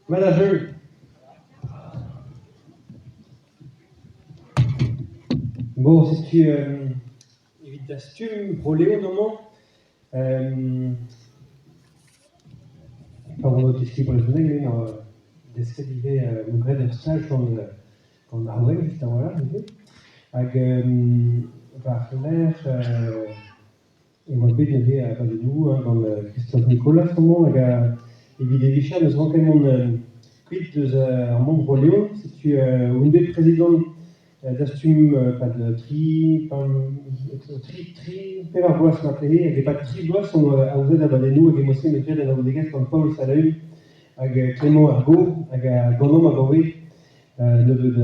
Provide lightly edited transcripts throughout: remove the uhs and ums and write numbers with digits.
Mat a jeu. Bon, setu evit dastum Bro-Leon amañ. Pa oan o teskiñ brezhoneg me 'oa desket ivez 'mo graet ur staj gant ar wreg just a-walc'h ivez. Hag war-lerc'h e oa bet neuze abadennoù gant Christophe Nicolas amañ hag evit e vicher 'neus ranket mont kuit deus ar mont Bro-Leon. Setu on bet prezidant dastum 'pad tri tri tri pevar bloaz marteze hag e-pad tri bloaz on aozet abadennoù hag e-mod-se 'meus graet anaoudegezh gant Paol Salaün hag Clément ar Go hag a ganomp abaoe nebeut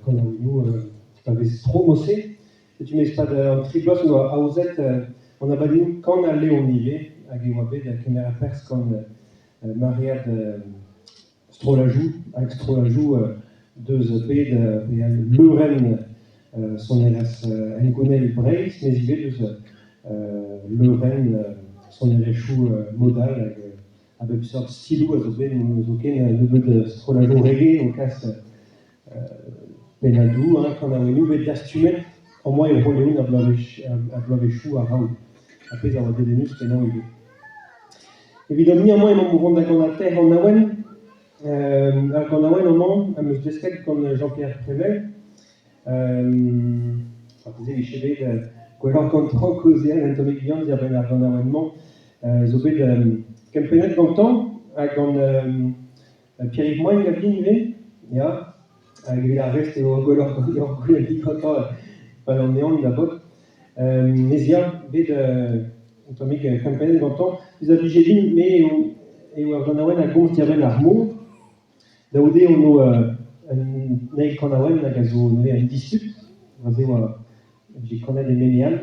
kanaouennoù pa vez tro mod-se. Setu mes 'pad an tri bloaz on oa aozet an abadennoù Kan al Leon ivez hag e oa bet kemer perzh gant maread strollajoù hag strollajoù deus bet pe al leurenn sonerezh hengounel Breizh mes ivez deus leurenn sonerezhioù mod all hag a bep seurt stiloù a zo bet zoken nebeut strollajoù reggae o kas pennadoù hein, kanaouennoù bet dastumet amañ e Bro-Leon a bloavezhioù a-raok, ar pezh a oa dedennus-kenañ ivez. Evidomp-ni amañ emaomp o vont da ganañ an Awen. Ar ganaouenn amañ am eus desket gant Jean-Pierre Prevel. Marteze e vije bet gwelloc'h gantañ kaozeal un tammig bihan diwar-benn ar ganaouenn-mañ zo bet kempennet gantañ ha gant Pierre-Yves Moign gav din ivez, ya. Hag evit ar rest eo gwelloc'h ganeoc'h goulenn digantañ pad an ehan da baotr. Mes ya, bet un tammig kempennet gantañ. Pezh a blije din, me eo eo ur ganaouenn a gomz diwar-benn ar mor. Da c'houde on o un eil kanaouenn hag a zo neuze un disput. Neuze e oa vije kanet e Meneal.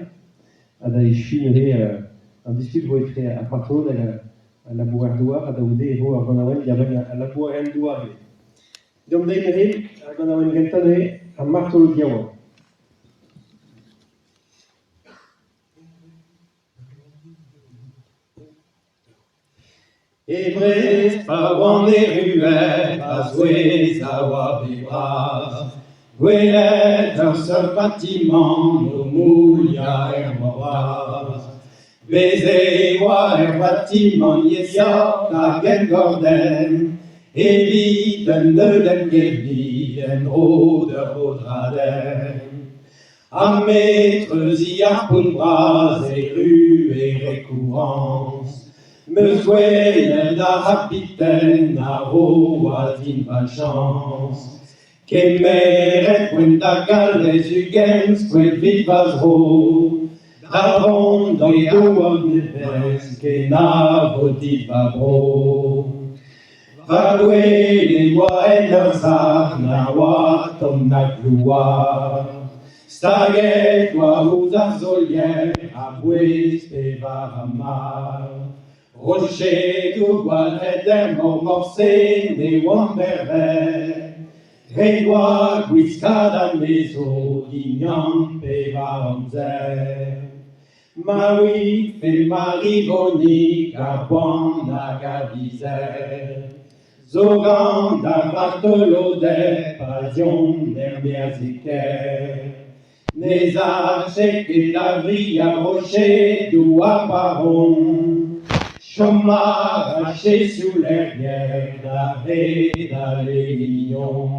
Ha da echuiñ neuze an disput vo etre ar martolod hag al labourer-douar ha da c'houde e vo ur ganaouenn diwar-benn al labourerien-douar ivez. Deomp dezhi neuze, ar ganaouenn gentañ neuze, ar martolod yaouank. E Brest pa oan erruet va zouez a oa bet bras Gwelet ur seurt batimant o mouilhañ er mor bras Bez' e oa er vatimant liesseurt hag engordenn Evit un neudenn gevnid en-dro d'ur baotradenn Ha me treuziñ ar pont bras erru e Rekourañs 'M eus gwelet ar c'habiten a roas din va chañs Kemeret poent da galvez 20 skoed 'vit va zro Da vont d'an douar nevez kenavo dit va bro Va gwele oa en ur sac'h na oa tamm na klouar Staget oa ouzh ar solier a-bouez pevar amar Rochedoù gwalc'het er mor morse ne oant bervet Ret oa gwiskad anezho dindan pevar amzer Ma ouife Marivonig ar boan hag ar vizer Zo gant ar vartoloded pa 'z eont er-maez e kêr. Ne sache ket a vri ar rochedoù ar baron Chom a rache sioul er gêr da redal e vignon.